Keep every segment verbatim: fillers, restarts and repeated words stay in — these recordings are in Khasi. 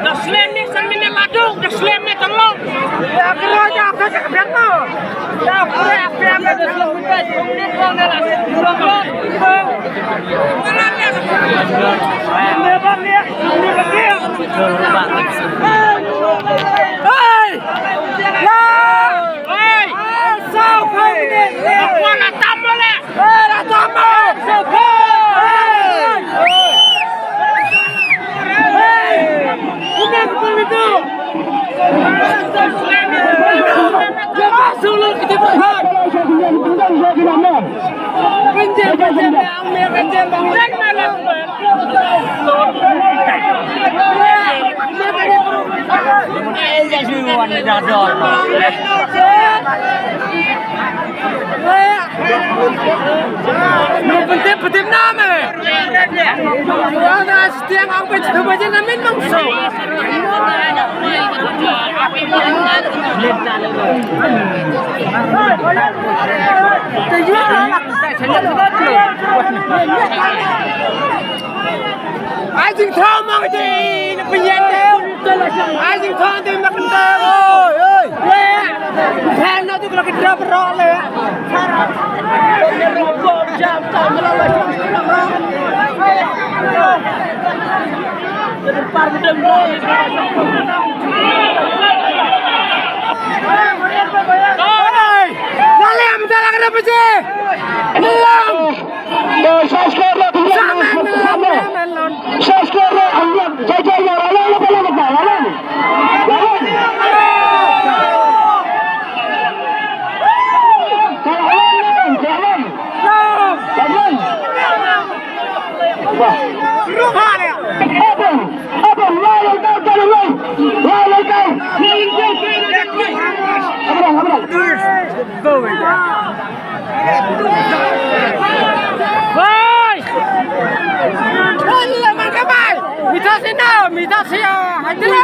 Da slem ni san minit ladu, da slem ni tolong. Hey! Hey! Hey! Tiang ang pe tu baje na min nong so. Ai jing thau mang ti na pynyan te. Ai jing thau te mak te. Oi oi. Le. Thau na tu kalau kita berok le. Mita sina, mita sia, hajira.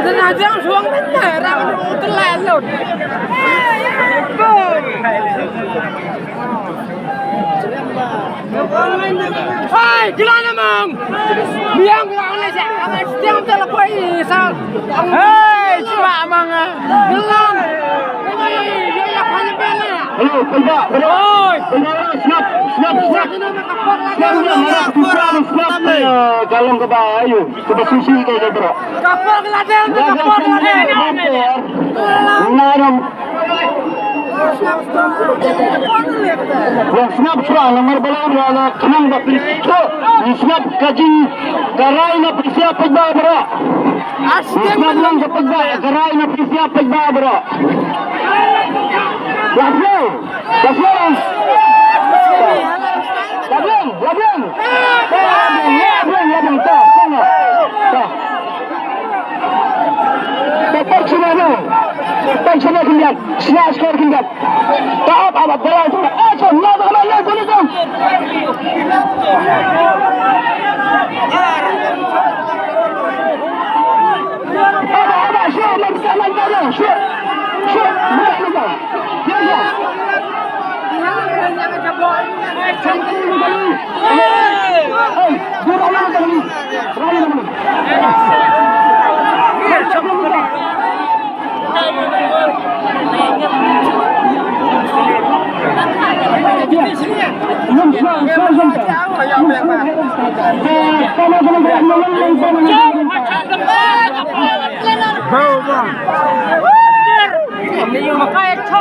Mita hajira suang mana, rang telah lon. Hai, gila namang. Biang gila ni sa, ang setiap telah koi sa. Hai, cuma amang. Gila. Hello, Pulba, bro. Oi. Pulba, snap, snap, snap. Snap, snap, snap, eh, kalong kaba, ayo, kaba susi ke, ke, bro. Kapal geladen, kapal geladen. Nah, dong. Wan snap shuwa, namar balei wan la khnang ba pynthut. Wan snap ka jing, ka rai na pisa pynba bro. Wan snap lang ka pynba, ka rai na pisa pynba bro. Wan snap, wan snap. Labian, labian. Labian, labian, labian. Ta, ta. Ta pek sini, no. Pek sini, kemudian. Sini, skor, kemudian. Taat, abat, jalan, jalan. Action, ya, jalan, jalan, jalan, jalan. Abat, abat, sure, man, jalan, jalan, sure. Sure, jalan, jalan. Ya, ya. Hey, hey, hey, hey, hey, hey, hey, hey, hey,